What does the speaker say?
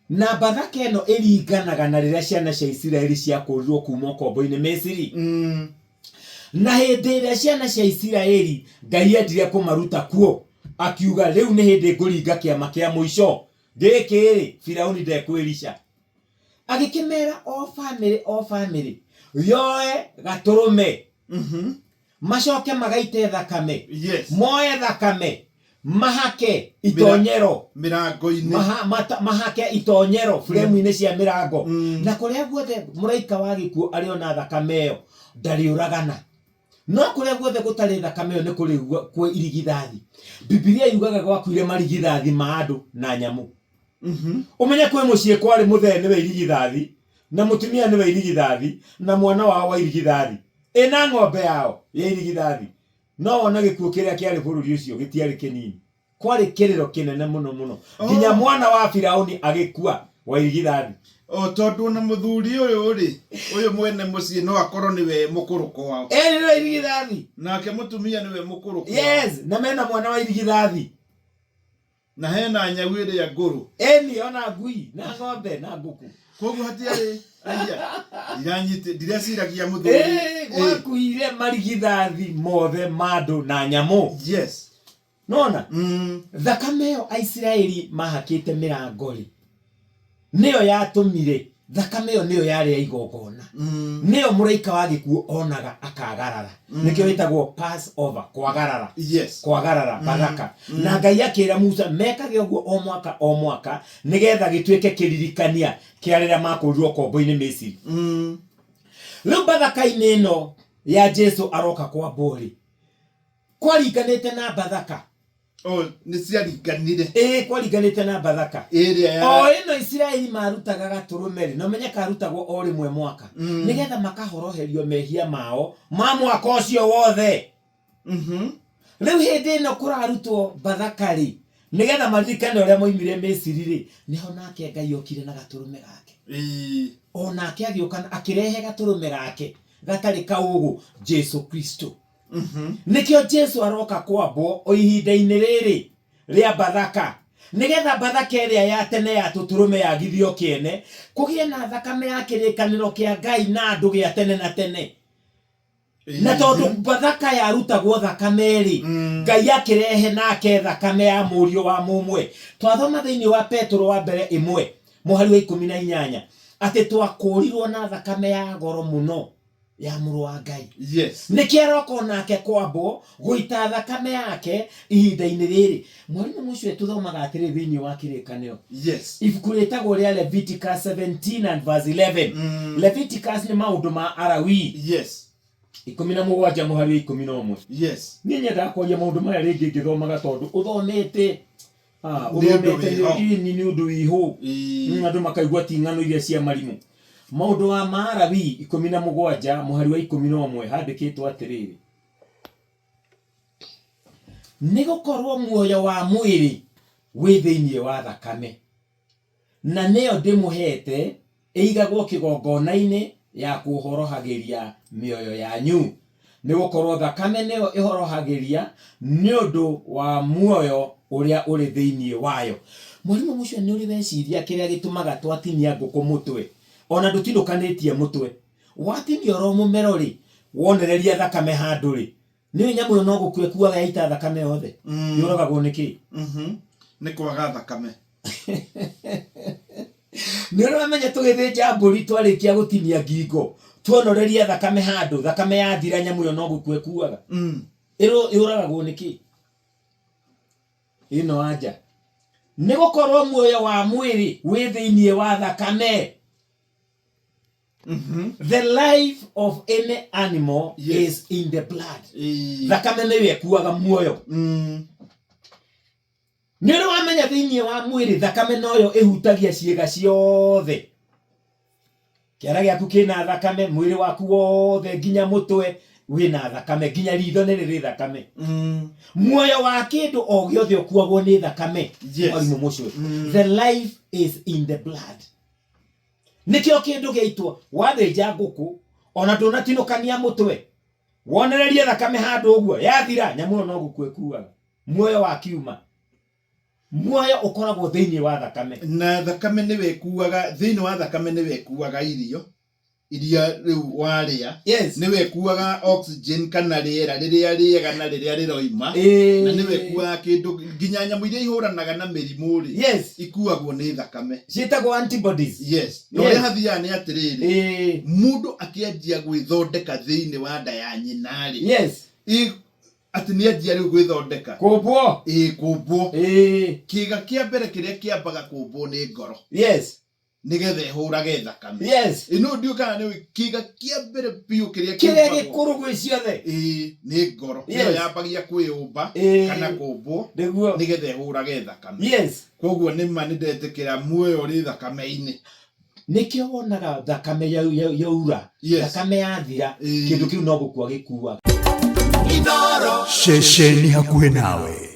Na Bathaka ĩno ĩringanaga na rĩrĩa ciana cia Isiraeli ciakũũrirwo kuuma ũkombo-inĩ Misiri. Na hĩndĩ ĩrĩa ciana cia Isiraeli Ngai endire kũmaruta kuo, akiuga rĩu nĩ hĩndĩ ngũringa kĩama kĩa mũico gĩkĩ-rĩ, Firauni ndekwĩrica. Agĩkĩmera o bamĩrĩ o bamĩrĩ yoe gatũrũme macoke magaite thakame moe thakame mahake itonyero mĩrango-inĩ mahake itonyero buremu-inĩ cia mĩrango na kũrĩa guothe mũraika wa gĩkuũ arĩona thakame ĩyo ndarĩũragana no kũrĩa guothe gũtarĩ thakame ĩyo nĩ kũrĩ kwĩ irigithathi. Bibilia yugaga gwakuire marigithathi ma andũ na nyamũ. Ũmenye kwĩ mũciĩ kwarĩ mũthee nĩwe irigithathi na mũtumia nĩwe irigithathi na mwana wao wa irigithathi ĩ na ng'ombe yao ya irigithathi. No wone gĩkuũ kĩrĩa kĩarĩ bũrũri ũcio gĩtiarĩ kĩnini. Kwarĩ kĩrĩro kĩnene mũno mũno nginya mwana wa Firauni agĩkua wa irigithathi. O tondũ ona mũthuri ũyũ rĩ, ũyũ mwene mũciĩ no akorwo nĩwe mũkũrũ kwao. Ĩ nĩwe irigithathi. Nake mũtumia nĩwe mũkũrũ kwao. Yes, na mena mwana wa irigithathi. Na hena nyau ĩrĩa ngũrũ. Ĩni ona ngui na ng'ombe na ngũkũ. Koguo hatiarĩ aya ndiranyitĩ ndireciragia mũthuri. Ĩĩ gwakuire marigithathi mothe ma andũ na nyamũ. Yes. Nona thakame ĩyo Aisiraeli mahakĩte mĩrango rĩ nĩyo yatũmire thakame ĩyo nĩyo yarĩ ya igongona nĩyo mũraika wa gĩkuũ onaga akagarara nĩkĩo ĩtagwo pass over kwagarara kwagarara Bathaka na Ngai akĩra Musa mekage ũguo o mwaka o mwaka nĩgetha gĩtuĩke kĩririkania kĩa rĩrĩa makũrirwo kombo-inĩ Misiri. Rĩu Bathaka-inĩ ĩno ya Jesu aroka kwambwo rĩ kwaringanĩte na Bathaka. Oh, nĩ ciaringanire. Ĩĩ, kwaringanĩte na Bathaka. Ĩrĩa ya O ĩno Isiraeli marutaga gatũrũme rĩ, na ũmenye karutagwo o rĩmwe mwaka, nĩgetha makahoroherio mehia mao ma mwaka ũcio wothe. Rĩu hĩndĩ ĩno kũrarutwo Bathaka rĩ, nĩgetha maririkane ũrĩa moimire Misiri rĩ, nĩho nake Ngai okire na gatũrũme gake. O nake agĩũka na akĩrehe gatũrũme gake gatarĩ kaũgũ, Jesu Kristo. Nĩkĩo Jesu aroka kwambwo o ihinda-inĩ rĩrĩ rĩa Bathaka, nĩgetha Bathaka ĩrĩa ya tene ya tũtũrũme yagithio kĩene, kũgĩe na thakame ya kĩrĩkanĩro kĩa Ngai na andũ gĩa tene na tene. Na tondũ Bathaka yarutagwo thakame-rĩ, Ngai akĩrehe nake thakame ya mũriũ wa mũmwe. Twathoma thĩinĩ wa Petero wa mbere ĩmwe, mũhari wa 18, atĩ twakũũrirwo na thakame ya goro mũno ya mũrũ wa Ngai. Nĩkĩo aroka o nake kwambwo gũita thakame yake ihinda-inĩ rĩrĩ. Mwarimũ Mũcwe tũthomaga atĩrĩ thĩinĩ wa Kĩrĩkanĩro. Ibuku rĩtagwo rĩa Leviticus 17 and verse 11. Leviticus nĩ maũndũ ma Alawii. 17 mũhari wa 11. Niĩ nyendaga kwaria maũndũ maya rĩngĩ ngĩthomaga tondũ ũthomete Ah, Nĩ ũndũ ũthomete wĩho. ĩni nĩ ũndũ wĩho. Andũ makaigua ti ng'ano iria cia marimũ. Maũndũ wa Maarawi 17 mũhari wa 11 handĩkĩtwo atĩrĩrĩ, nĩ gũkorwo muoyo wa mwĩrĩ wĩ thĩinĩ wa thakame, na nĩyo ndĩmũheete ĩigagwo kĩgongona-inĩ ya kũhorohagĩria mĩoyo yanyu, nĩ gũkorwo thakame nĩyo ĩhorohagĩria nĩ ũndũ wa muoyo ũrĩa ũrĩ thĩinĩ wayo. Mwarimũ mũcio nĩ ũrĩ weciria kĩrĩa gĩtũmaga twatinia ngũkũ mũtwe, ona ndũtinũkanĩtie mũtwe, watinia oro mũmero-rĩ, wonereria thakame handũ-rĩ, Nĩũĩ nyamũ ĩyo no gũkua ĩkuaga yaita thakame yothe? Yũragagwo nĩ kĩĩ? Nĩ kwaga thakame. Nĩ ũrĩ wamenya tũgĩthĩnja mbũri twarĩkia gũtinia ngingo, tuonoreria thakame handũ, thakame yathira nyamũ ĩyo no gũkua ĩkuaga? Yũragagwo nĩ kĩĩ? Ĩno anja. Nĩ gũkorwo muoyo wa mwĩrĩ wĩ thĩinĩ wa thakame. The life of any animal is in the blood. Thakame nĩyo ĩkuaga muoyo. Nĩ ũrĩ wamenya thĩinĩ wa mwĩrĩ thakame noyo ĩhutagia ciĩga ciothe. Kĩara gĩaku kĩna thakame, mwĩrĩ waku wothe nginya mũtwe wĩna thakame, nginya ritho nĩ rĩrĩ thakame. Muoyo wa kĩndũ o gĩothe ũkuagwo nĩ thakame. Mwarimũ Mũcwe. The life is in the blood. Nĩkĩo kĩndũ gĩaitwo wathĩnja ngũkũ ona ndũnatinũkania mũtwe wonererie thakame handũ ũguo yathira nyamũ ĩyo no gũkua ĩkuaga muoyo wa kiuma. Muoyo ũkoragwo thĩinĩ wa thakame. Na thakame nĩwe ĩkuaga, thĩinĩ wa thakame nĩwe ĩkuaga irio iria rĩu warĩa. Nĩwe ĩkuaga oxygen kana rĩera rĩrĩa rĩega na rĩrĩa rĩroima. Na nĩwe ĩkuaga kĩndũ nginya nyamũ iria ihũranaga na mĩrimũ rĩ, ikuagwo nĩ thakame. Ciĩtagwo antibodies. Yes. Na ũrĩa hathiaga nĩ atĩrĩrĩ, mũndũ akĩanjia gwĩthondeka thĩinĩ wa nda ya nyina rĩ, atĩ nĩ anjia rĩu gwĩthondeka. Kũmbwo. Ĩĩ, kũmbwo. Kĩga kĩa mbere kĩrĩa kĩambaga kũmbwo nĩ ngoro. Nĩgetha ĩhũrage thakame. Ĩno ndiũĩ kana nĩ ũĩ kĩga kĩa mbere biũ kĩrĩa kĩrĩa kĩũmbagwo. Gĩkũrũ gwĩ ciothe. Ĩĩ, nĩ ngoro. Nĩyo yambagia kwĩyũmba kana kũmbwo nĩgetha ĩhũrage thakame. Koguo nĩ ma nĩ ndetĩkĩra muoyo ũrĩ thakame-inĩ. Nĩkĩo wonaga thakame yaura, thakame yathira, kĩndũ kĩu no gũkua gĩkuaga. Ceceni hakuhĩ nawe.